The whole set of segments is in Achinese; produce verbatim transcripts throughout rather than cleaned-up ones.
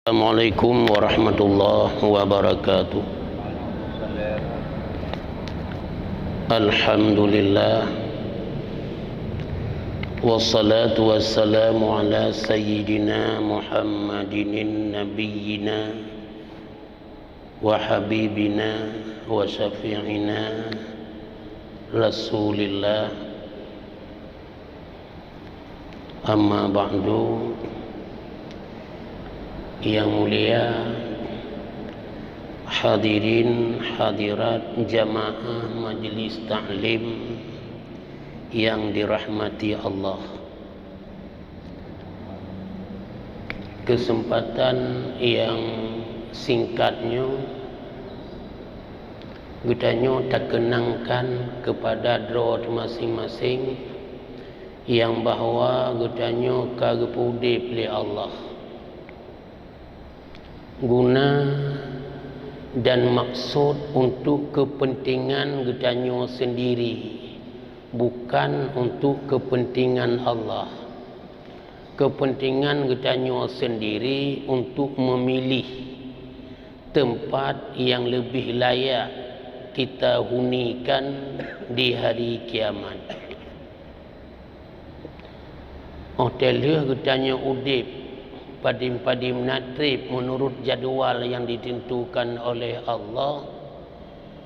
Assalamualaikum warahmatullahi wabarakatuh. Alhamdulillah. Wassalatu wassalamu ala sayyidina Muhammadin nabiyyina wa habibina wa syafi'ina Rasulillah. Amma ba'du, yang mulia hadirin hadirat jamaah majlis taklim yang dirahmati Allah. Kesempatan yang singkat nyoe geutanyoe takeunangkan keupada droe teuh maséng-maséng nyang bahwa geutanyoe ka geupeuudeb lé Allah. Guna dan maksud untuk keupeuntengan geutanyoe seundiri, bukan untuk keupeuntengan Allah. Keupeuntengan geutanyoe seundiri untuk meumiléh teumpat nyang leubeh layak kita hunikan di hari kiamat. Óh teuh lheueh geutanyoe udeb padum-padum na treb meunurot jadwal nyang ditentukan oleh Allah,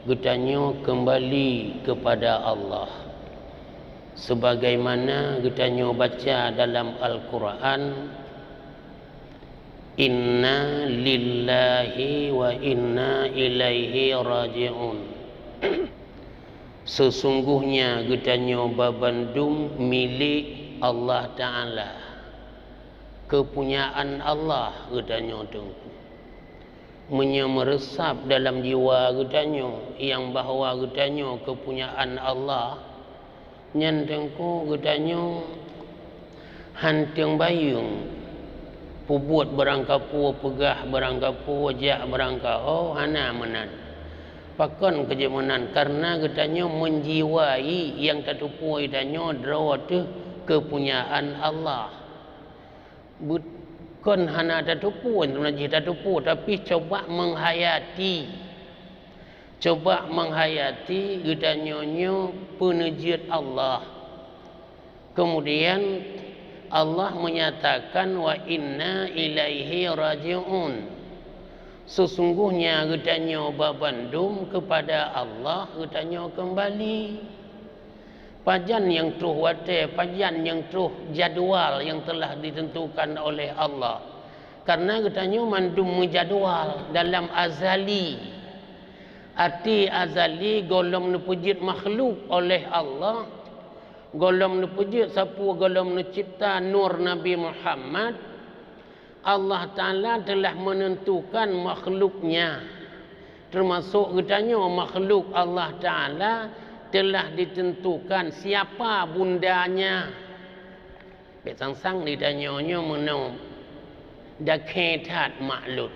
geutanyoe keumbali keupada Allah. Sebagaimana geutanyoe baca dalam Al-Qur'an, "Inna lillahi wa inna ilaihi raji'un." Sesungguhnya geutanyoe babandum milék Allah Ta'ala. Keupunyaan Allah geutanyoe Teungku. Meunyoe meureusab dalam jiwa geutanyoe nyang bahwa geutanyoe keupunyaan Allah, nyan Teungku geutanyoe hántom bayeueng peubuet barangkapeue, peugah barangkapeue, jak barangkaho, hana meunan. Pakon keu jeuet meunan? Kareuna geutanyoe meujiwai nyang tateupeue geutanyoe droe teuh keupunyaan Allah. Bukon hana tateupeue, sebenarnya jih tateupeue, tapi coba menghayati. Coba menghayati geutanyoe nyoe peuneujeuet Allah. Kemudian Allah menyatakan, "Wa inna ilaihi raji'un." Sesungguhnya geutanyoe babandum keupada Allah geutanyoe keumbali. Pajan nyang troh watée, pajan nyang troh jadwal nyang teulah ditentukan oleh Allah. Kareuna geutanyoe mandum meujadwal dalam azali. Arti azali, gohlom neupeujeuet makhluk oleh Allah, gohlom neupeujeuet sapeue, gohlom neucebta nur Nabi Muhammad, Allah Ta'ala teulah meunentukan makhluk-Nya, teumasok geutanyoe makhluk Allah Ta'ala, teulah ditentukan siapa bunda-Nya. Bék sang-sang geutanyoe nyoe meunoe dakhe that mak lôn.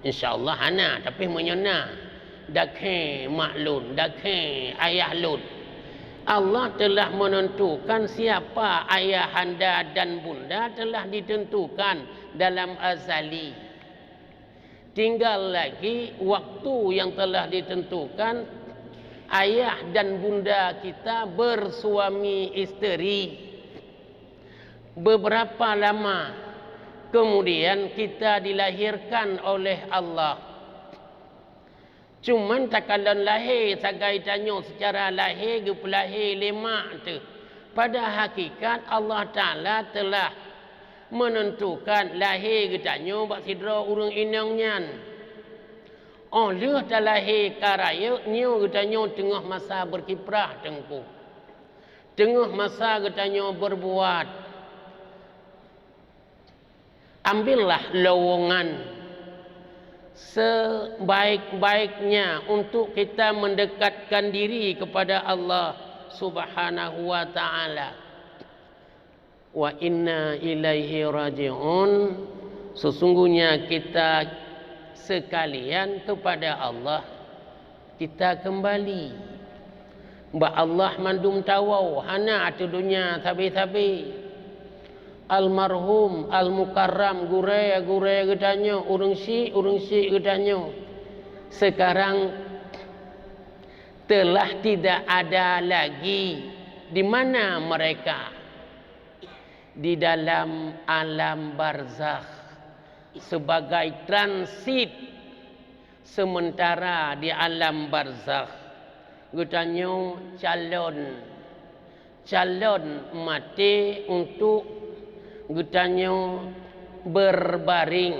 Insya Allah hana, tapi meunyoe na, dakhe mak lôn, dakhe ayah lôn. Allah teulah meunentukan siapa ayahanda dan bunda teulah ditentukan dalam azali. Tinggal lagi waktu yang telah ditentukan ayah dan bunda kita bersuami isteri. Beberapa lama kemudian kita dilahirkan oleh Allah. Cuman takalon lahé sagai tanyoe seucara lahé geupeulahé lé mak teuh. Pada hakikat Allah Ta'ala telah meunentukan lahé geutanyoe bak sidroe ureuëng inong nyan. Óh lheueh talahé ka rayeuk nyoe geutanyoe teungoh masa beukiprah teungku. Teungoh masa geutanyoe beurbuat. Ambillah lowongan sebaik-baiknya untuk kita mendekatkan diri kepada Allah Subhanahu wa Ta'ala. Wa inna ilaihi raji'un. Sesungguhnya kita sekalian kepada Allah kita keumbali. Bak Allah mandum tawoe, hana ateueh donya sabe-sabe. Almarhum, almukarram, gurée-gurée geutanyoe, ureuëng syiek, ureuëng syiek geutanyoe, sekarang telah tidak ada lagi. Di mana mereka? Di dalam alam barzakh, sebagai transit sementara di alam barzakh. Geutanyoe calon, calon maté untuk geutanyoe berbaring.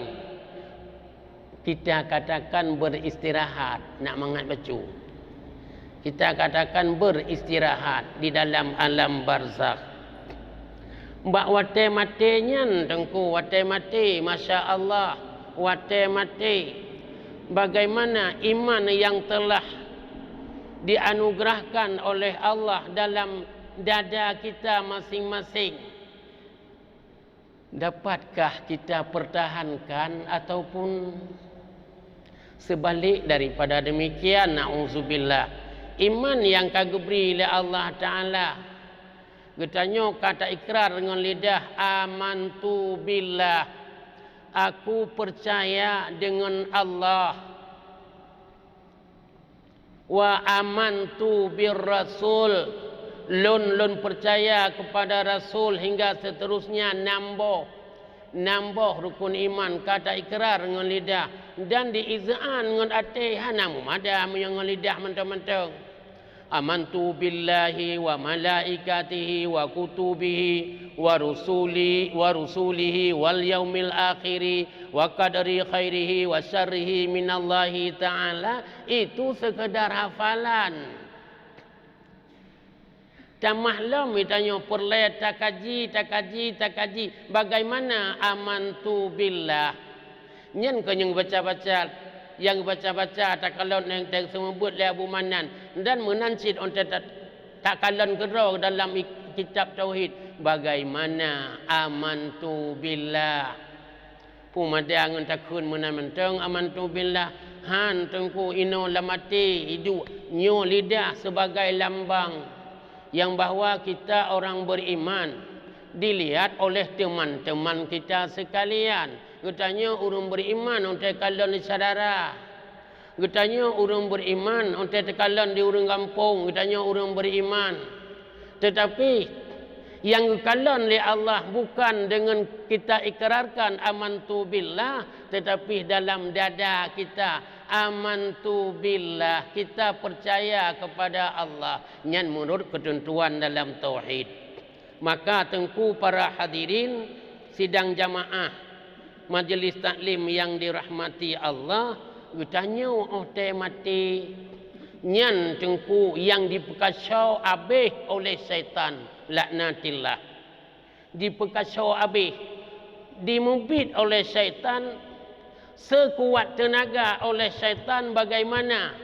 Kita katakan beristirahat, nak mangat bacut. Kita katakan beristirahat di dalam alam barzakh. Bak watée maté nyan, Teungku, watée maté, masya Allah, watée maté, bagaimana iman yang telah dianugerahkan oleh Allah dalam dada kita masing-masing? Dapatkah kita pertahankan ataupun sebaliknya daripada demikian? Nauzubillah. Iman nyang ka geubri lé Allah Taala, geutanyoe ka taikrar ngon lidah, "Amantu billah." Aku percaya dengan Allah. "Wa amantu bir rasul." Lôn, lôn percaya kepada Rasul, hingga seterusnya, nam boh. Nam boh rukun iman ka taikrar ngon lidah dan diizan ngon até, hana mumada meunyoe ngon lidah mantong-mantong. "Amantu billahi wa malaikatihi wa kutubihi wa rusuli, wa rusulihi wal yaumil akhiri wa qadri khairihi wa syarrihi minallahi ta'ala." Itu sekedar hafalan. Tamah lom geutanyoe peureulée takaji, takaji, takaji bagaimana amantu billah. Nyan keuh nyang baca-baca, nyang baca-baca takalon nyang teuk seumeubeuet lé Abu Manan dan meunan cit 'oh ta-, takalon keudroe dalam i-, kitab tauhid, bagaimana amantu billah. Peue mada ngon takheun meunan mantong amantu billah? Han, Teungku, inoe lam até iduek, nyoe lidah sebagai lambang nyang bahwa kita orang beriman dilihat oleh teman-teman kita sekalian. Geutanyoe ureuëng beriman 'oh takalon syedara. Geutanyoe ureuëng beriman 'oh takalon di ureuëng gampông, geutanyoe ureuëng beriman. Tetapi nyang geukalon lé Allah bukan dengan kita ikrarkan amantu billah, tetapi dalam dada kita amantu billah, kita percaya kepada Allah. Nyan menurut ketentuan dalam tauhid. Maka Teungku, para hadirin sidang jamaah majlis taklim yang dirahmati Allah, geutanyoe 'oh tae maté nyan Teungku nyang dipeukasoe abéh oleh syaitan, laknatillah. Dipeukasoe abéh, dimubiet oleh syaitan seukuat teunaga oleh syaitan, bagaimana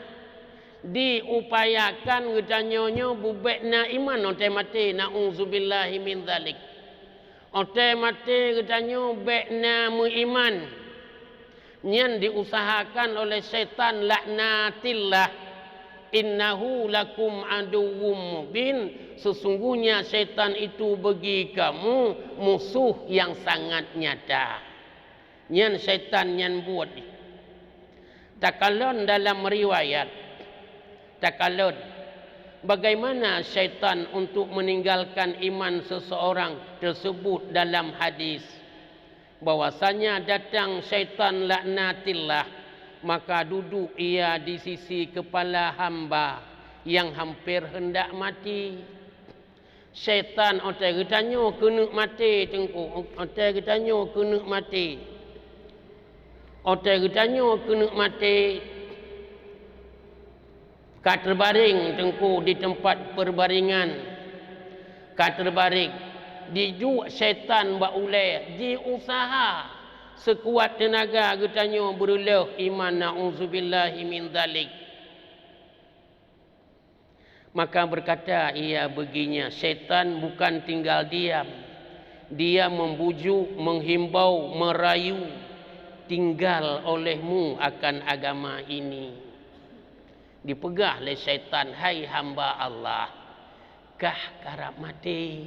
diupayakan geutanyoe nyoe bubék na iman 'oh tae maté, na'udzubillahi min dzalik. 'Oh tae maté geutanyoe bék na meuiman. Nyan diusahakan oleh syaitan, laknatillah. "Innahu lakum aduwwum mubin." Sesungguhnya syaitan itu bagi kamu musuh yang sangat nyata. Nyan syaitan nyan buet. Takalon dalam riwayat, takalon bagaimana syaitan untuk meninggalkan iman seseorang tersebut dalam hadis, bahwasanya datang syaitan laknatillah, maka duduk ia di sisi kepala hamba yang hampir hendak mati. Syaitan 'oh tae geutanyoe keuneuk maté Teungku, 'oh tae geutanyoe keuneuk maté. 'Oh tae geutanyoe keuneuk maté, ka teubareng Teungku di teumpat peubarengan, ka teubareng, dijuek syaitan bak ulée, jiusaha seukuat teunaga geutanyoe beureuloh iman, na'udzubillahi min dzalik. Maka berkata ia baginya, "Syaitan bukan tinggal diam. Dia membujuk, menghimbau, merayu, tinggal olehmu akan agama ini." Dipeugah lé syaitan, "Hai hamba Allah, kah karab maté?"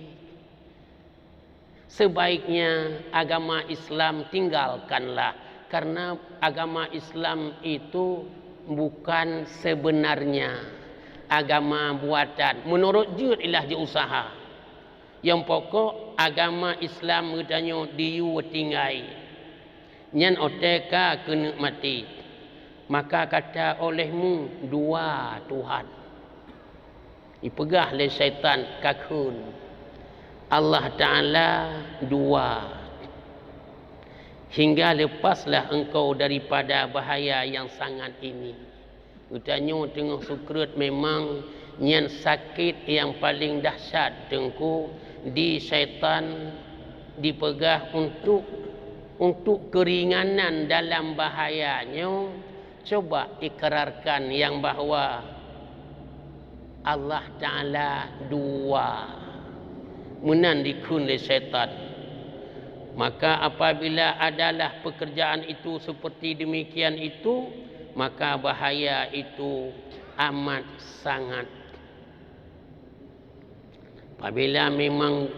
Sebaiknya agama Islam tinggalkanlah, karena agama Islam itu bukan sebenarnya agama buatan. Menurut jeuet ilah jiusaha. Nyang pokok agama Islam geutanyoe diyue tinggai. Nyan watée ka keuneuk maté, maka kata olehmu dua Tuhan. Ipeugah lé syaitan ka kheun, Allah Ta'ala dua, hingga lepaslah engkau daripada bahaya yang sangat ini. Geutanyoe teungoh sukreut memang nyan sakét nyang paleng dahsyat teungku di syaitan dipeugah untuk, untuk keuringanan dalam bahaya nyoe. Coba ikrarkan nyang bahwa Allah Ta'ala dua. Meunan dikheun lé syaitan. Maka apabila adalah pekerjaan itu seperti demikian itu, maka bahaya itu amat sangat. Apabila memang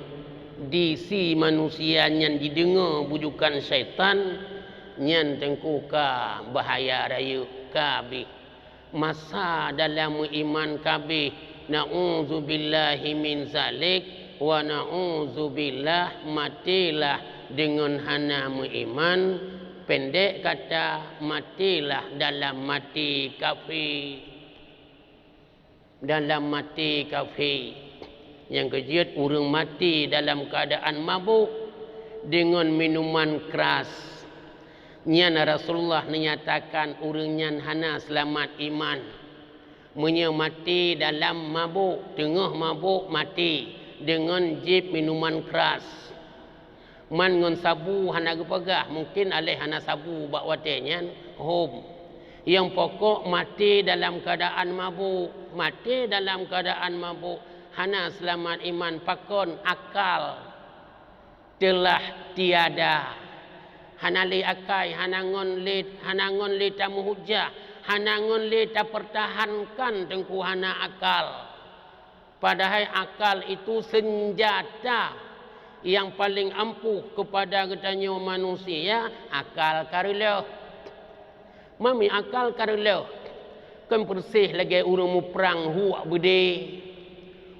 di si manusia nyan jideungoe bujukan syaitan, nyan teungku ka bahaya rayeuk, ka abéh. Masa dalam meuiman ka abéh, na'udzubillahi min zalik, wa na'udzubillah, matélah deungon hana meuiman, pendek kata, matélah dalam maté kafé. Dalam maté kafé. Nyang keujeuet ureuëng maté dalam keuadaan mabök deungon minuman kras. Nyan Rasulullah neunyatakan ureuëng nyan hana seulamat iman. Meunyoe maté dalam mabök, teungoh mabök maté deungon jieb minuman kras. Man ngon sabu hana geupeugah, mungken aléh hana sabu bak watée nyan, hom. Nyang pokok maté dalam keuadaan mabök. Maté dalam keuadaan mabök hana seulamat iman, pakon akal teulah tiada. Hana lé akai, hana ngon lé, hana ngon lé tameuhujah, hana ngon lé tapeurtahankan teungku hana akal. Padahai akal itu senjata nyang paleng ampuh keupada geutanyoe manusia, akal ka reuloh. Mami akal ka reuloh, kon peureuseh lagée ureuëng muprang huek beudé.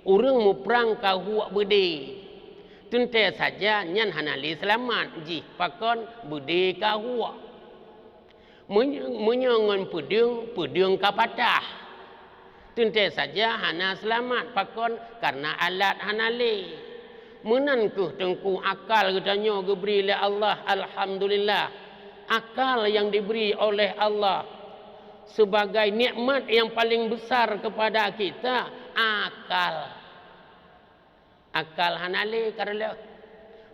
Ureuëng muprang ka huek beudé, teuntée saja nyan hana lé seulamat jih pakon beudé ka huek. Meunyoe ngon peudeueng, peudeueng ka patah. Teuntée saja hana seulamat pakon kareuna alat hana lé. Meunan kheueh teungku akal geutanyoe geubri lé Allah, alhamdulillah. Akal nyang dibri oleh Allah sebagai nikmat nyang paleng besar keupada kita, akal. Akal hana lé ka reuloh.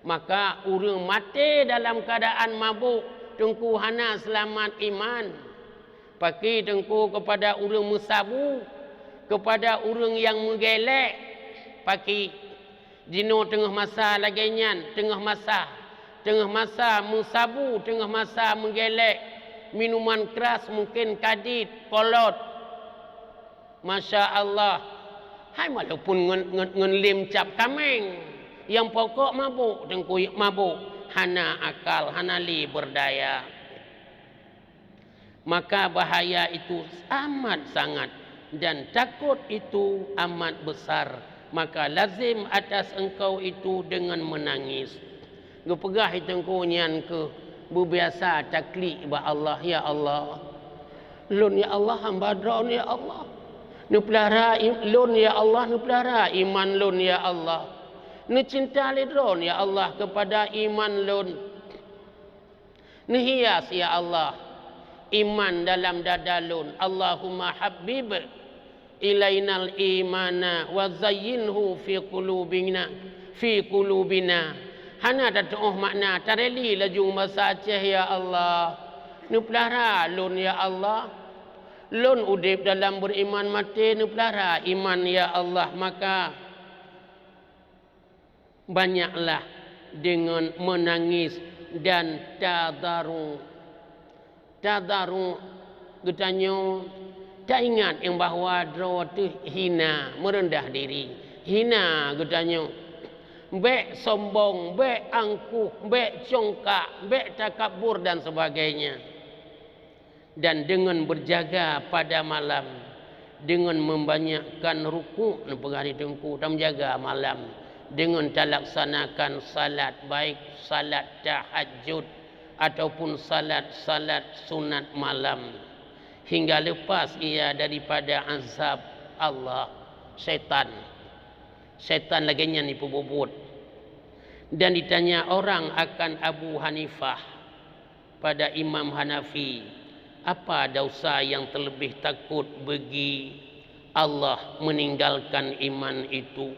Maka ureuëng maté dalam keuadaan mabök teungku hana seulamat iman. Paki teungku keupada ureuëng meusabu, keupada ureuëng nyang meugelek. Paki jinoe teungoh masa lagée nyan, teungoh masa, teungoh masa meusabu, teungoh masa meugelek, minuman kras mungken kadit, kolot. Masya Allah. Hai walaupun ngon, ngon, ngon lem cap kaméng, nyang pokok mabök, teungku mabök, hana akal, hana lé beurdaya. Maka bahaya itu amat sangat dan takut itu amat besar. Maka lazim atas engkau itu dengan menangis. Geupeugah teungku nyan kheueh beubiasa taklik bak Allah, "Ya Allah, lôn ya Allah hamba droen ya Allah. Neupeulara lôn ya Allah, neupeulara iman lôn ya Allah. Neucinta lé droen ya Allah keupada iman lôn. Neuhias ya Allah iman dalam dada lôn. Allahumma habbib ilainal imana wa zayyinhu fi qulubina, fi qulubina." Hana tatuoh makna, tareli laju basa Aceh, "Ya Allah, neupeulara lôn ya Allah. Lôn udeb dalam beriman, maté neupeulara iman ya Allah." Maka banyaklah deungon meunangis dan tadaru. Tadaru geutanyoe taingat nyang bahwa droe teuh hina, meureundah diri, hina geutanyoe. Bék sombong, bék angkuh, bék congkak, bék takabur dan sebagainya. Dan dengan berjaga pada malam, dengan membanyakkan rukuk, neupeugah di teungku, dan menjaga malam dengan talaksanakan salat, baik salat tahajud ataupun salat-salat sunat malam, hingga lepas ia daripada azab Allah, syaitan. Syaitan lagée nyan jipeubuet-buet. Dan ditanya orang akan Abu Hanifah pada Imam Hanafi, apa dosa yang terlebih takut bagi Allah meninggalkan iman itu?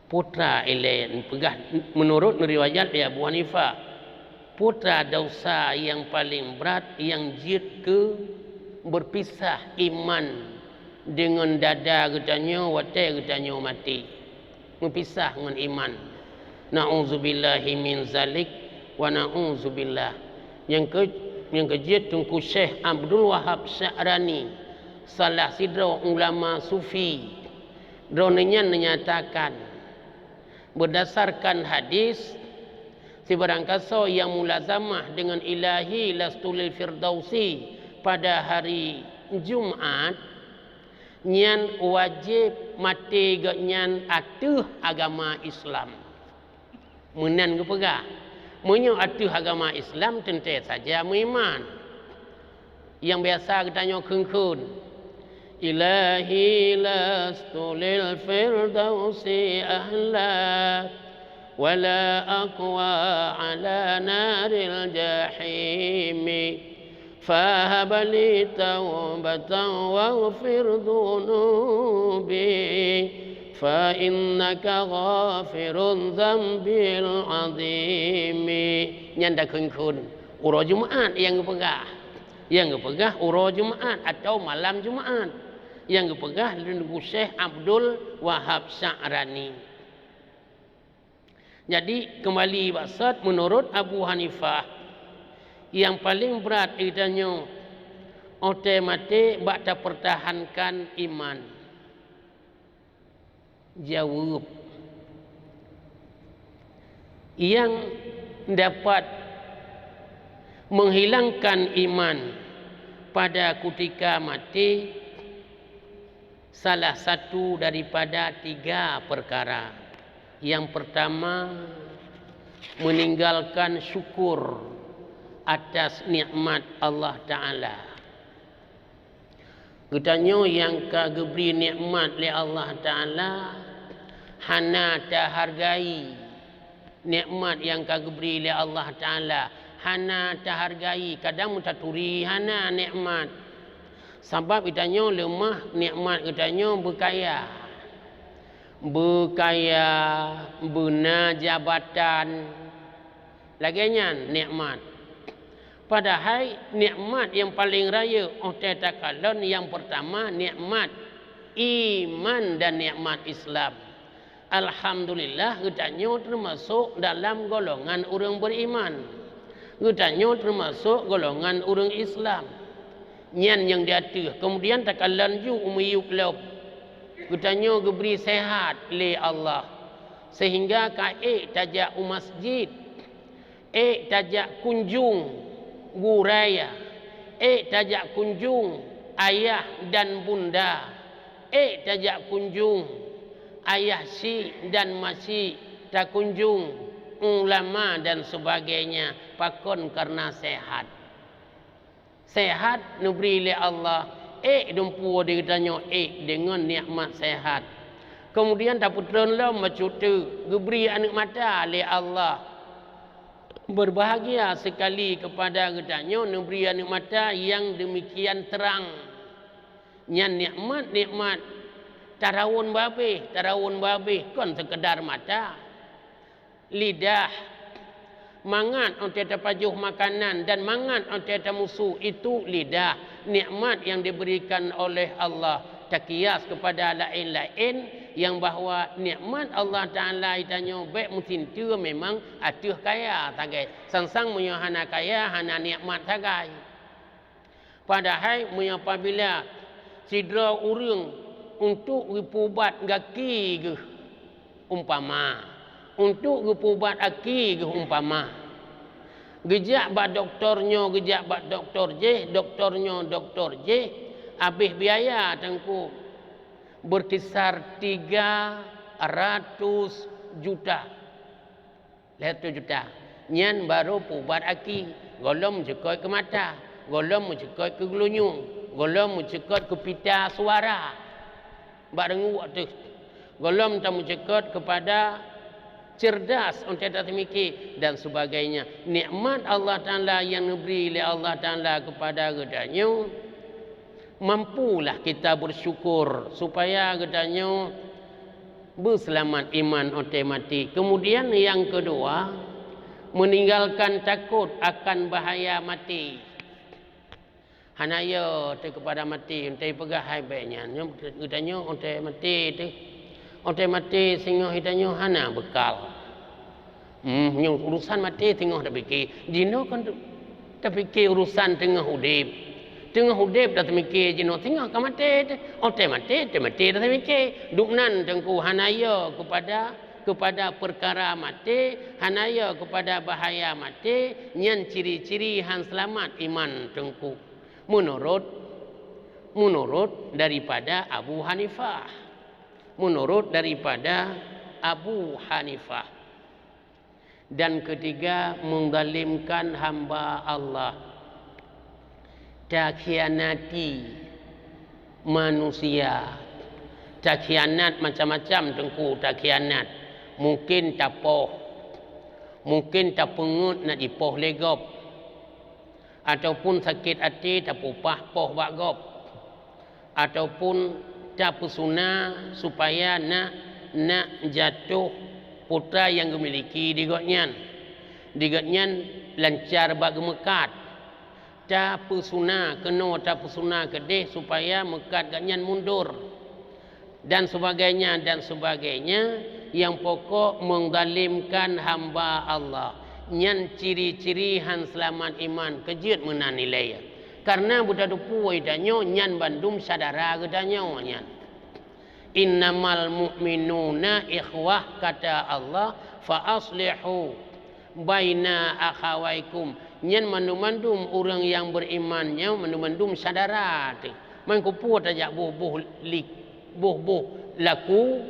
Putra ilée peugah, menurut riwayat dari Abu Hanifah, putra dosa yang paling berat yang jeuet keu berpisah iman dengan dada geutanyoe watée geutanyoe maté. Meupisah ngon iman. Na'udzubillahi min zalik wa na'udzubillah. Nyang ke, nyang keujeuet Teungku Syekh Abdul Wahab Sya'rani, salah sidroe ulama sufi, droeneuh nyan neunyatakan, berdasarkan hadis, sibarang kasoe yang mulazamah dengan ilahi lastulil firdausi pada hari Jumat, nyan wajéb maté gobnyan ateueh agama Islam. Meunan geupeugah, meunyoe ateueh agama Islam teuntée saja meuiman. Nyang biasa geutanyoe kheun-kheun, "Ilahi lastu lil firdausi ahla, wala aqwa ala naril jahimi." Fahab li taubatan waghfir dzunubi, fa innaka ghafirudz dzambil adzimi. Nyan takheun-kheun uroe Jumaat nyang geupeugah. Nyang geupeugah uroe Jumaat atawa malam Jumaat. Nyang geupeugah lé Teungku Syekh Abdul Wahab Sya'rani. Jadi, keumbali bak sot, meunurot Abu Hanifah, nyang paleng brat geutanyoe óh watée maté bak tapeurtahankan iman. Jaweueb, nyang dapat menghilangkan iman pada kutika maté, salah satu daripada tiga perkara. Yang pertama, meninggalkan syukur atas nikmat Allah Taala. Geutanyoe nyang ka geubri nikmat lé Allah Taala, hana tahargai nikmat nyang ka geubri lé Allah Taala, hana tahargai, kadang meutaturi hana nikmat. Sabab geutanyoe leumah, nikmat geutanyoe beukaya. Beukaya, beuna jabatan, lagée nyan nikmat. Padahai nikmat nyang paleng rayeuk óh watée takalon nyang peurtama nikmat iman dan nikmat Islam. Alhamdulillah, geutanyoe teumasok dalam golongan ureuëng beuiman. Geutanyoe teumasok golongan ureuëng Islam. Nyan nyang di ateueh, keumudian takalon ju u miyueb lom. Geutanyoe geubri seuhat lé Allah, seuhingga ka ék tajak u masjid, ék tajak kunjong gurée, ék tajak kunjong ayah dan bunda, ék tajak kunjong ayah syiek dan ma syiek, takunjong ulama dan sebagainya, pakon kareuna seuhat. Seuhat neubri lé Allah, ék dumpeue di geutanyoe ék deungon nikmat seuhat. Keumudian tapeutreun lom bacut teuk geubri aneuëk mata lé Allah. Beubahgia seukali keupada geutanyoe neubri aneuëk mata nyang deumikian trang. Nyan nikmat-nikmat tarawon babeh, tarawon babeh kon seukeudar mata. Lidah, mangat óh watée tapajoh makanan dan mangat óh watée tamusu, itu lidah, nikmat yang diberikan oleh Allah. Takias keupada laén-laén nyang bahwa nikmat Allah Taala geutanyoe bék meusinteue memang ateueh kaya sagai. Sang-sang meunyoe hana kaya, hana nikmat sagai. Padahai meunyoe apabila sidroe ureuëng untuk geupeuubat gaki geuh, Umpama, untuk geupeubat aki geuh umpama. Geujak bak doktor nyoe, geujak bak doktor jéh, doktor nyoe, doktor jéh, habéh biaya teungku berkisar tiga ratus juta. Lhèe reutôh juta. Nyan barô peubat aki, gohlom meucukot keu mata, gohlom meucukot keu geulinyueng, gohlom meucukot keu pita suara. Bak deungoe teuh, gohlom tameucukot keupada cerdas, 'oh teuh tateumike dan sebagainya. Nikmat Allah Taala nyang neubri lé Allah Taala keupada geutanyoe, mampulah kita bersyukur supaya geutanyoe beuseulamat iman 'oh teuh maté. Kemudian nyang keudua, meninggalkan takut akan bahaya maté. Hana yo teuh keupada maté, 'oh teuh peugah hai bék nyan. Nyoe geutanyoe 'oh teuh maté teuh. 'Oh teuh maté singoh geutanyoe hana beukal. Hmm, nyoe urusan maté teungoh tapike. Jinoe kon tapike urusan teungoh udeb. Teungoh udeb tateumike jinoe teungoh ka maté teuh. 'Oh teuh maté, teuh maté tateumike. Dubnan teungku hana yo keupada, keupada peukara maté, hana yo keupada bahaya maté, nyan ciri-ciri han seulamat iman teungku. Meunurot, meunurot daripada Abu Hanifah. Meunurot daripada Abu Hanifah. Dan ketiga, mengzalimkan hamba Allah. Takhianati manusia. Takhianat macam-macam teungku takhianat. Mungkin tapoh. Mungkin tapeungeuet nak jipoh lé gob. Ataupun sakét até tapeupah poh bak gob. Ataupun tapeusuna supaya nak, nak jatoh putra nyang geumiliki di gobnyan. Di gobnyan lancar bak geumeukat. Tapeusuna, keunoe tapeusuna keudeh supaya meukat gobnyan mundur. Dan sebagainya, dan sebagainya, nyang pokok mengzalimkan hamba Allah. Nyan ciri-ciri han seulamat iman, keujeuet meunan nilai. Karena beutateupue tanyoe nyan bandum syedara geutanyoe nyan. "Innamal mu'minuna ikhwah," kata Allah, "fa aslihu baina akhawaikum." Nyan mandum-mandum ureuëng nyang beriman nyoe mandum-mandum syedara teuh. Man keupeue tajak boh-boh lik, boh-boh laku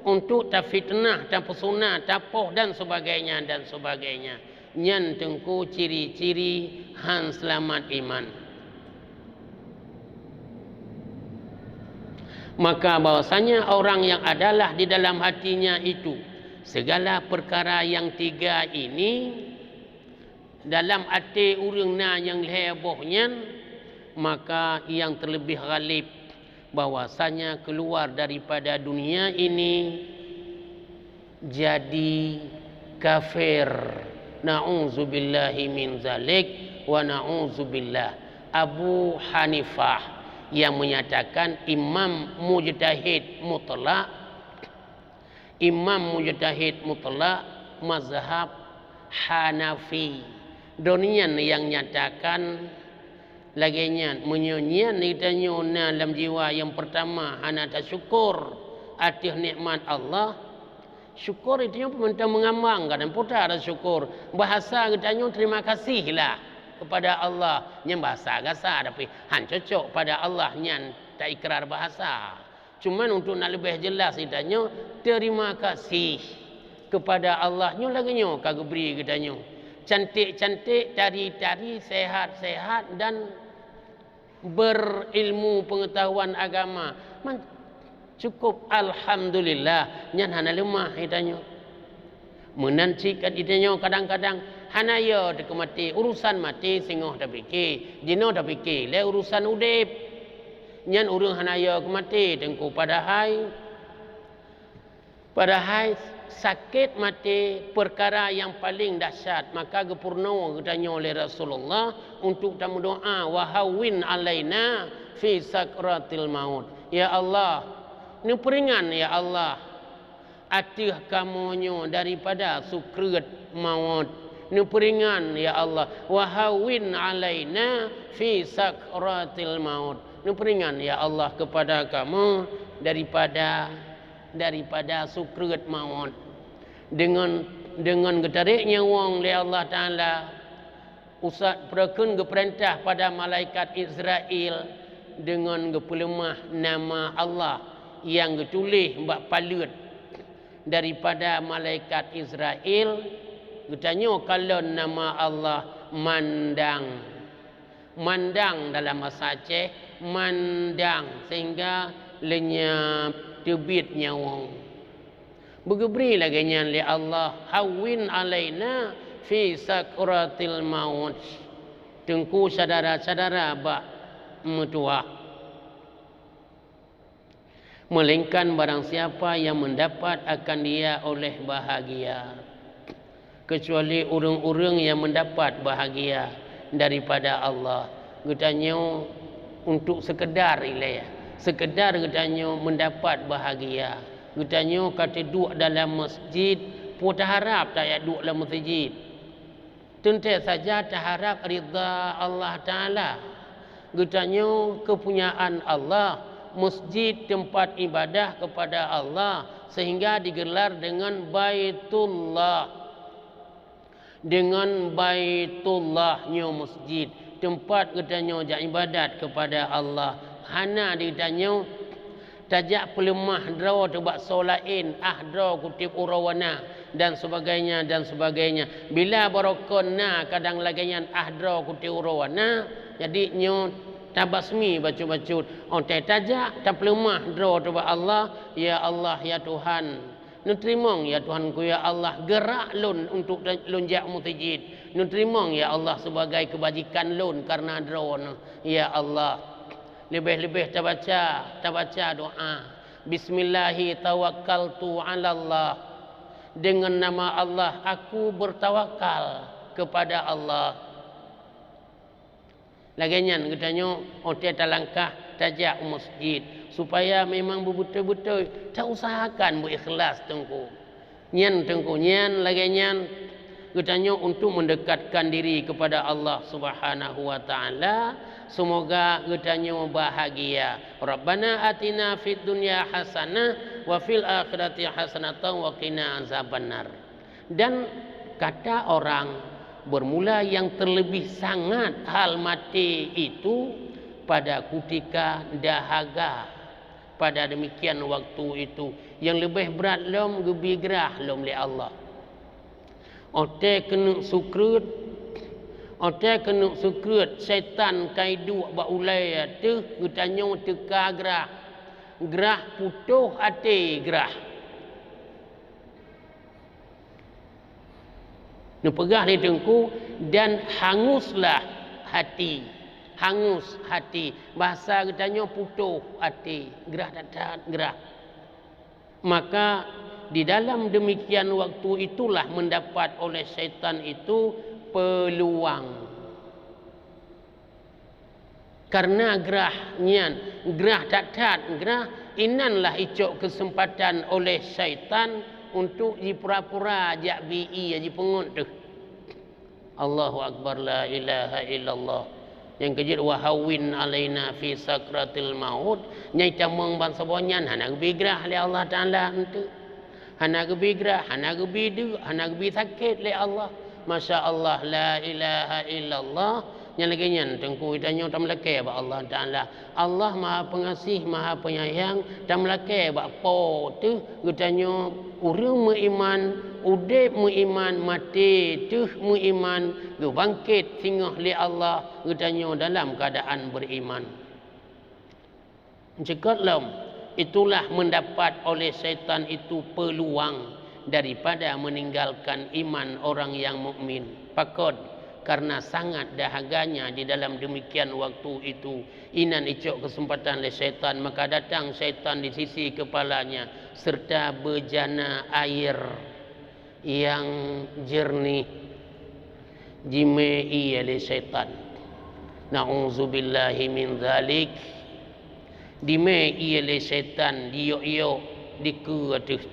untuk tafitnah, tapeusuna, tapoh dan sebagainya, dan sebagainya. Nyan teungku ciri-ciri han seulamat iman. Maka bahwasanya orang yang adalah di dalam hatinya itu segala perkara yang tiga ini, dalam até ureuëng na nyang lhée boh nyan, maka nyang terlebih ghalib bahwasanya keluar daripada dunia ini jadi kafir. Na'udzubillahi min zalik wa na'udzubillah. Abu Hanifah yang menyatakan imam mujtahid mutlak, imam mujtahid mutlak mazhab Hanafi. Donian yang nyatakan lagée nyan, meunyoe nyan geutanyoe na lam jiwa nyang peurtama hana tasyukur ateueh nikmat Allah, syukur geutanyoe peuminta meungambang, kadang putra ada syukur. Bahasa geutanyoe terima kasih lah kepada Allah. Nyan bahasa gasa, tapi han cocok pada Allah nyan taikrar bahasa. Cuman untuk nak leubeh jelas geutanyoe, terima kasih kepada Allah nyoe lagée nyoe ka geubri geutanyoe. Cantik-cantik, tari-tari, sehat-sehat dan berilmu pengetahuan agama. Man, cukup alhamdulillah, nyan hana leumah geutanyoe. Meunan cit geutanyoe kadang-kadang hana yo teuh keu maté, urusan maté singoh tapike, jinoe tapike lé urusan udeb. Nyan ureuëng hana yo keu maté teungku, padahai, padahai sakét maté peukara nyang paleng dahsyat, maka geupeurunoe geutanyoe lé Rasulullah untuk tameudoá, "Wa hawwin alaina fi sakratil maut." Ya Allah, neupeuringan ya Allah, ateueh kamoe nyoe daripada sukreut mawöt. Neupeuringan, ya Allah, "Wa hawwin alaina fi sakratil maut." Neupeuringan, ya Allah, kepada kamoe daripada daripada sukreut maut. Deungon, deungon geutarek nyawöng lé Allah Taala, usa-, peureukeun geupeurintah pada malaikat Israel deungon geupeuleumah nama Allah nyang geutuléh bak paleuet daripada malaikat Israel. Geutanyoe kalon nama Allah Mandang. Mandang dalam bahasa Aceh, mandang, sehingga lenyap teubiet nyawöng. Beugeubri lagée nyan lé Allah, "Hawwin alaina fi sakratil maut." Teungku, syedara-syedara bak meutuwah. Melainkan barang siapa yang mendapat akan dia oleh bahagia, kecuali ureuëng-ureuëng yang mendapat bahagia daripada Allah. Geutanyoe untuk sekedar ilée, sekedar geutanyoe mendapat bahagia. Geutanyoe ka teuduek dalam masjid, peue taharab tajak duek lam masjid? Teuntée saja taharab ridha Allah Taala. Geutanyoe keupunyaan Allah, masjid teumpat ibadah keupada Allah, sehingga digelar deungon Baitullah. Deungon Baitullah nyoe masjid, teumpat geutanyoe jak ibadat keupada Allah. Hana di geutanyoe tajak peuleumah droe teuh bak soe laén, ah droe kuteb uroe wana, dan sebagainya, dan sebagainya. Bila barokon na kadang lagée nyan, ah droe kuteb uroe wana, jadi nyoe tabasmi bacut-bacut. Óh watée tajak tapeuleumah droe teuh bak Allah, "Ya Allah, ya Tuhan, neuteurimong ya Tuhanku, ya Allah, geurak lôn untuk lôn jak meuseujid. Neuteurimong ya Allah sebagai keubajikan lôn kareuna droeneuh, ya Allah." Leubeh-leubeh tabaca, tabaca doa, "Bismillahi tawakkaltu 'alallah." Dengan nama Allah aku bertawakal kepada Allah. Lagée nyan geutanyoe óh watée talangkah tajak u masjid, supaya memang beubeutôi-beutôi tausahakan beuikhlas, Teungku. Nyan, Teungku, nyan lagée nyan geutanyoe untuk mendekatkan diri kepada Allah Subhanahu wa Taala. Semoga geutanyoe bahagia. "Rabbana atina fid dunya hasanah wa fil akhirati hasanatan wa qina azabannar." Dan kata orang bermula yang terlebih sangat hal maté itu pada kutika dahaga. Pada demikian waktu itu, nyang leubeh brat lom geubi grah lom lé Allah. Óh watée keuneuk sukreut, óh watée keuneuk sukreut, setan ka iduek bak ulée ateueh, geutanyoe teuka grah. Grah putôh até grah. Neupeugah lé Teungku, "Dan hanguslah hati." Hangus hati. Bahasa geutanyoe putôh até. Grah that-that grah. Maka di dalam demikian waktu itulah mendapat oleh syaitan itu peluang. Kareuna grah nyan, grah that-that grah, inanlah icok keuseumpatan oleh syaitan untuk jipura-pura jak bi ié jipeungot teuh. Allahu Akbar, la ilaha illallah. Nyang keujeuet, "Wa hawwin alaina fi sakratil maut." Nyang tamong bansaboh nyan hana geubi grah lé Allah Taala eunteuk. Hana geubi grah, hana geubi deuk, hana geubi sakét lé Allah. Masya Allah, la ilaha illallah. Nyang lagée nyan Teungku, geutanyoe tameulakée bak Allah Taala. Allah Maha Pengasih, Maha Penyayang, tameulakée bak Po teuh geutanyoe ureuëng meuiman, udeb meuiman, maté teuh meuiman, geubangket singoh lé Allah geutanyoe dalam keuadaan beriman. Cukop lom, itulah mendapat oleh syaitan itu peluang daripada meninggalkan iman orang yang mukmin. Pakon? Karena sangat dahaganya di dalam demikian waktu itu. Inan icok keuseumpatan lé syaitan, maka datang syaitan di sisi kepalanya serta bejana air yang jernih. Jimé ié lé syaitan. Na'udzubillahi min dzalik. Jimé ié lé syaitan, jiyok-yok dikeue ateueh.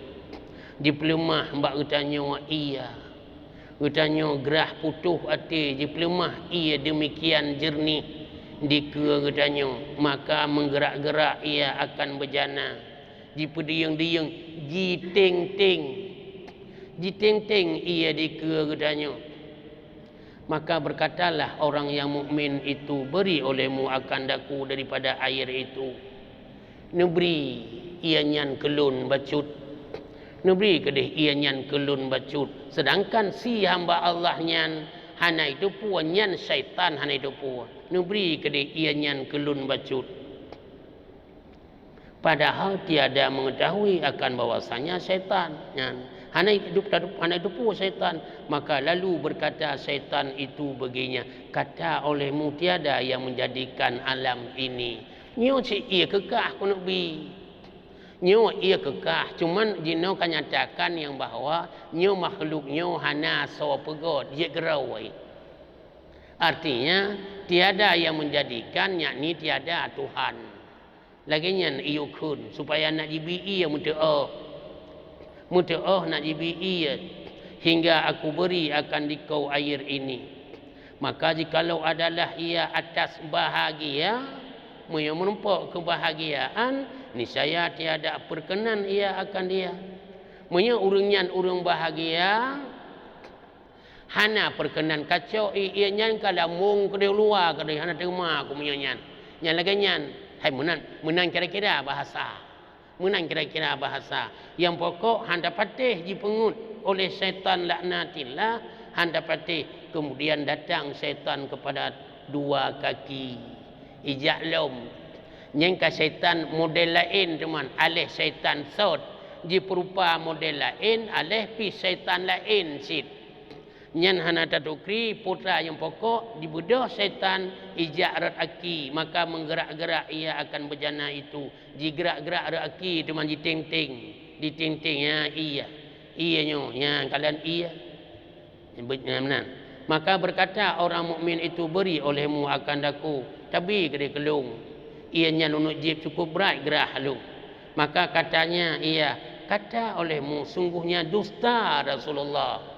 Jipeuleumah bak geutanyoe ié. Geutanyoe grah putôh até, jipeuleumah ié demikian jernih dikeue geutanyoe, maka meugerak-gerak ié akan bejana. Jipeudiyeueng-diyeueng, jiteng-teng. Jiteng-teng ié dikeue geutanyoe. Maka berkatalah orang yang mukmin itu, "Beri olehmu akan daku daripada air itu." Neubri ié nyan keu lôn bacut. Neubri keudeh ié nyan keu lôn bacut. Sedangkan si hamba Allah nyan hana jiteupeue, nyan syaitan hana jiteupeue. Neubri keudeh ié nyan keu lôn bacut. Padahal tiada mengetahui akan bahwasanya syaitan nyan hana jiteup-, hana jiteupeue syaitan. Maka lalu berkata syaitan itu baginya, "Kata olehmu, tiada yang menjadikan alam ini." Nyoe cit ié keukah keuneuk bi. Nyoe ié keukah, cuman jinoe ka nyatakan nyang bahwa nyoe makhluk nyoe hana soe peugöt, jeuet keudroe. Artinya, tiada yang menjadikan, yakni tiada Tuhan. Lagée nyan iyue kheun, supaya nak jibi ié meuteuôh. Meuteuôh nak jibi ié, "Hingga aku beri akan dikau air ini." Maka jikalau adalah ia atas bahagia, meunyoe meurumpok keubahgiaan, niscaya tiada peurkeunan ia akan dia. Meunyoe ureuëng nyan ureuëng bahagia, hana peurkeunan kacok ié nyan ka lamong keudeh luwa keudeh, hana teuma keu meunyoe nyan. Nyan lagée nyan, hai meunan, meunan kira-kira bahasa. Meunan kira-kira bahasa. Nyang pokok hana patéh jipeungeut oleh syaitan laknatillah, hana patéh. Kemudian datang syaitan kepada dua kaki. Ijak lom. Nyan ka syaitan model laén teuma, aléh syaitan sot, jipeurupa model laén, aléh pih syaitan laén cit. Nyan hana tatukri, putra nyang pokok jibeudôh syaitan ijak rot aki, maka meugerak-gerak ia akan bejana itu. Jigerak-gerak rot aki teuma jiteng-teng, jiteng-teng, ya, iya. Iya nyoe, ya, kalian iya. Nyebut nyan meunan. Maka berkata orang mukmin itu, "Beri olehmu akan daku, tabi keudeh keu lôn. Ié nyan lôn jieb cukup brat grah lôn." Maka katanya ia, "Kata olehmu, sungguhnya dusta Rasulullah."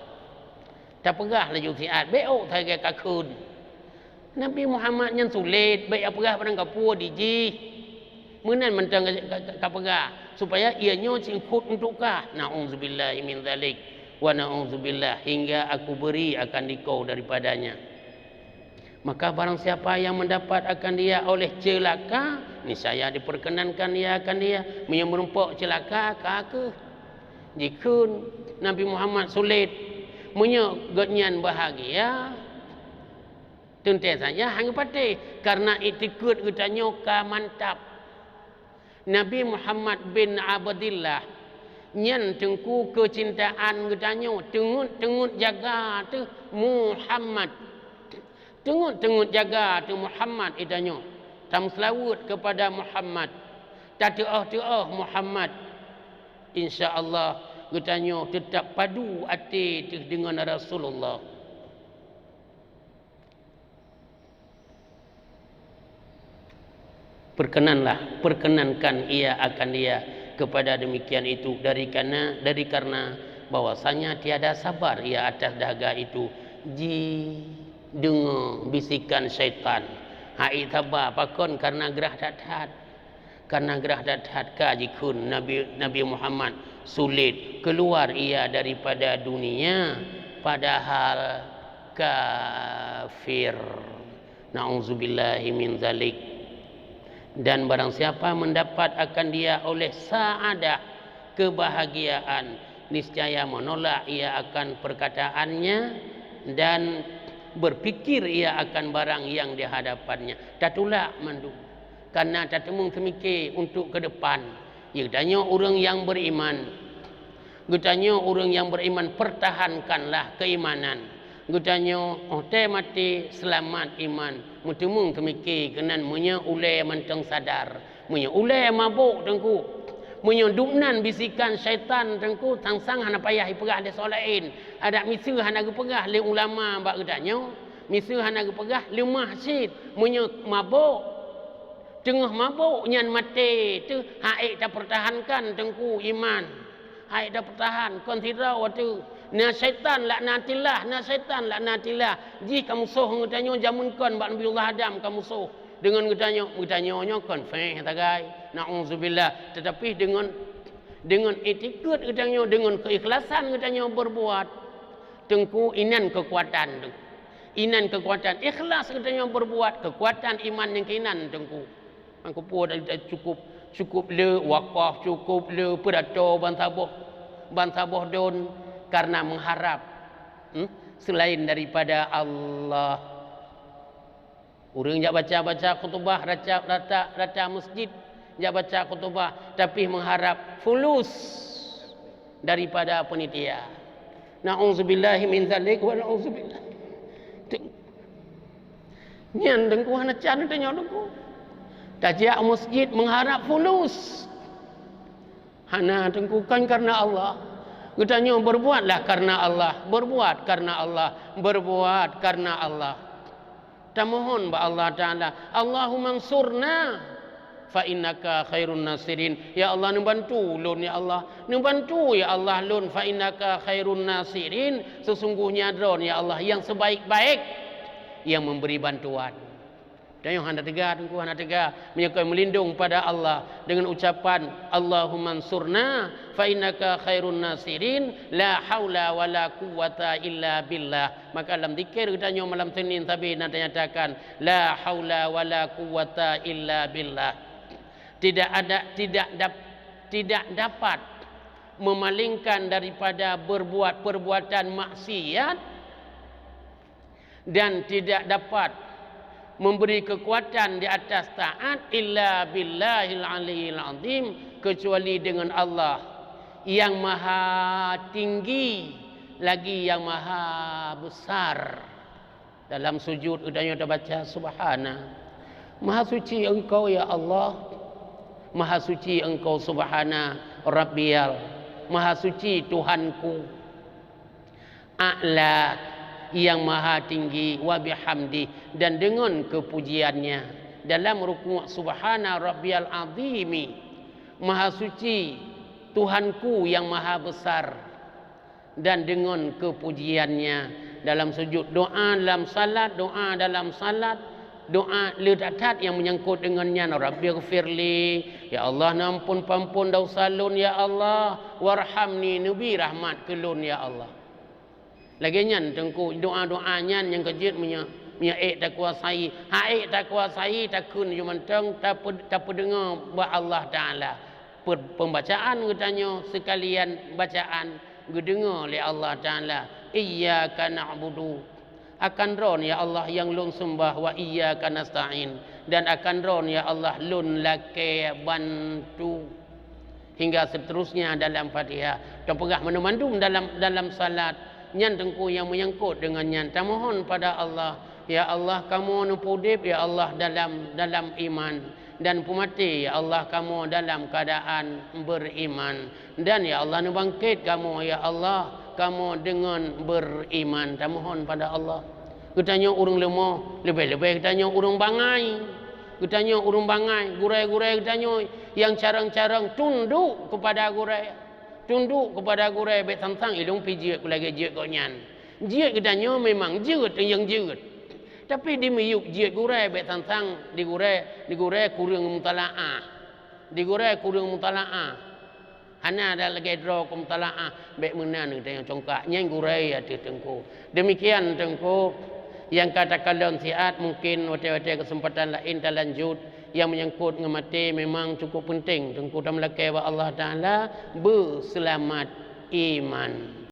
Tapeugah laju siat, bék ôk sagai kakheun. Nabi Muhammad nyan sulet, bék tapeugah barang kapeue di jih. Meunan mantong ka, ka, ka, kapeugah, supaya ié nyoe singkot untuk kah. Na'udzubillahi min dzalik. Wa na'udzubillah, hingga aku beri akan dikau daripadanya. Maka barang siapa yang mendapat akan dia oleh celaka, niscaya diperkenankan ia akan dia. Meunyoe meurumpok celaka, ka kheueh. Jikheun Nabi Muhammad sulet. Meunyoe gobnyan bahagia, teuntée saja hana patéh, karena itikeuet geutanyoe ka mantap. Nabi Muhammad bin Abdillah nyan teungku keucintaan geutanyoe, teungeut-teungeut jaga teuh Muhammad. Teungeut-teungeut jaga teuh Muhammad geutanyoe. Tameuseulaweuet keupada Muhammad. Tateuôh-teuôh Muhammad. Insya Allah, geutanyoe teutap padu até teuh deungon Rasulullah. Perkenanlah, perkenankan ia akan dia kepada demikian itu, dari karena, dari karena bahwasanya tiada sabar ia atas dahaga itu. Jideungoe bisikan syaitan. Hai saba, pakon? Karena grah that-that. Karena grah that-that ka jikheun Nabi, Nabi Muhammad sulet keluar ia daripada dunia, padahal kafir. Na'udzubillahi min dzalik. Dan barang siapa mendapat akan dia oleh sa'adah, kebahagiaan, niscaya menolak ia akan perkataannya dan berpikir ia akan barang yang di hadapannya. Tatulak mandum. Karena tateumeung teumike untuk ke depan. Geutanyoe ureuëng nyang beriman. Geutanyoe ureuëng nyang beriman, pertahankanlah keimanan. Geutanyoe óh watée maté seulamat iman, meuteumeung teumike keunan meunyoe ulée mantong sadar. Meunyoe ulée mabök teungku, meunyoe dubnan bisikan syaitan teungku, sang-sang hana payah jipeugah lé soe laén. Adak miseue hana geupeugah lé ulama bak geutanyoe, miseue hana geupeugah leumah cit. Meunyoe mabök, teungoh mabök nyan maté teuh, han ék tapeurtahankan teungku iman. Han ék tapeurtahan, kon sidroe teuh. Na syaitan laknatillah, na syaitan laknatillah. Jih ka musoh ngon geutanyoe jameun kon bak Nabiullah Adam ka musoh. Deungon geutanyoe, geutanyoe nyoe kon feh sagai, na'udzubillah. Teutapi deungon, deungon itikeuet geutanyoe, deungon keuikhlasan geutanyoe beurbuat, Teungku, inan keukuatan, Teungku. Inan keukuatan. Ikhlas geutanyoe beurbuat, keukuatan iman nyang keuinan, Teungku. Mangkeupeue cukup, cukup le wakaf, cukup le pidato bansaboh, bansaboh don, karena mengharap, hmm, selain daripada Allah. Ureuëng jak baca-baca khutubah, rata, rata, rata masjid jak baca khutubah, tapi mengharap fulus daripada panitia. Na'udzubillahi min zalik wa na'udzubillah. Nyan Teungku hana can tanyoe Teungku. Tajak masjid mengharap fulus. Hana Teungku, kan karena Allah. Geutanyoe berbuatlah karena Allah, berbuat karena Allah, berbuat karena Allah. Tamohon bak Allah Taala, "Allahumma ansurna fa innaka khairun nasirin." Ya Allah, neubantu ulôn ya Allah. Neubantu ya Allah lôn, "fa innaka khairun nasirin." Sesungguhnya Droe ya Allah yang sebaik-baik yang memberi bantuan. Tanyoe hana teuga Teungku, hana teuga. Meunyoe kon meulindong pada Allah dengan ucapan, "Allahumma ansurna fa innaka khairun nasirin, la haula wala quwwata illa billah." Maka lam zikir geutanyoe malam Senin sabe na tanyatakan, "La haula wala quwwata illa billah." Tidak ada, tidak dap-, tidak dapat memalingkan daripada berbuat perbuatan maksiat dan tidak dapat memberi kekuatan di atas taat illa billahil aliyil azim, kecuali dengan Allah yang maha tinggi lagi yang maha besar. Dalam sujud geutanyoe tabaca, "Subhana, maha suci Engkau ya Allah, maha suci Engkau, subhana rabbiyal, maha suci Tuhanku." A'la, yang maha tinggi, wa bihamdi, dan dengan kepujiannya. Dalam rukuk, "Subhana rabbiyal azimi," maha suci Tuhanku yang maha besar, dan dengan kepujiannya. Dalam sujud, doa dalam salat, doa dalam salat, doa le that-that yang menyangkut dengan nyan, "Rabbighfirli," ya Allah, neuampun pampun dosa lôn ya Allah, "warhamni," neubi rahmat keu lôn ya Allah. Lagée nyan Teungku, doa-doa nyan nyang keujeuet meunyoe, meunyoe ék takuasai. Hak ék takuasai takheun ju mantong tape-, tapeudeungoe bak Allah Taala. Pe-, pembacaan geutanyoe seukalian bacaan geudeungoe lé Allah Taala. "Iyyaka na'budu," akan Droe ya Allah nyang lôn seumbah, "wa iyyaka nasta'in," dan akan Droe ya Allah lôn lakée bantu. Hingga seterusnya dalam Fatihah. Tapeugah mandum-mandum dalam, dalam salat nyan Teungku yang menyangkut dengan nyan. Tamohon pada Allah, "Ya Allah, kamoe neupeudeb, ya Allah, dalam, dalam iman, dan peumaté, ya Allah, kamoe dalam keadaan beriman, dan ya Allah, neubangkét kamoe, ya Allah, kamoe deungon beriman." Tamohon pada Allah. Geutanyoe ureuëng leumoh, leubeh-leubeh geutanyoe ureuëng bangai. Geutanyoe ureuëng bangai, gurée-gurée geutanyoe nyang carông-carông tunduk keupada gurée. Tunduk keupada gurée, bék sang-sang ilong pi jeuet keu lagée jeuet gobnyan. Jeuet geutanyoe memang jeuet nyang jeuet. Tapi di miyueb jeuet gurée, bék sang-sang di gurée, di gurée kureueng mutalaah. Di gurée kureueng mutalaah. Hana ada lagée droe keu mutalaah, bék meunan geutanyoe congkak. Nyan gurée ateueh Teungku. Demikian Teungku, nyang ka takalon siat, mungkin watée-watée keuseumpatan laén talanjut. Nyang menyangkut ngon maté memang cukup peunteng. Teungku tameulakée bak Allah Taala beuseulamat iman.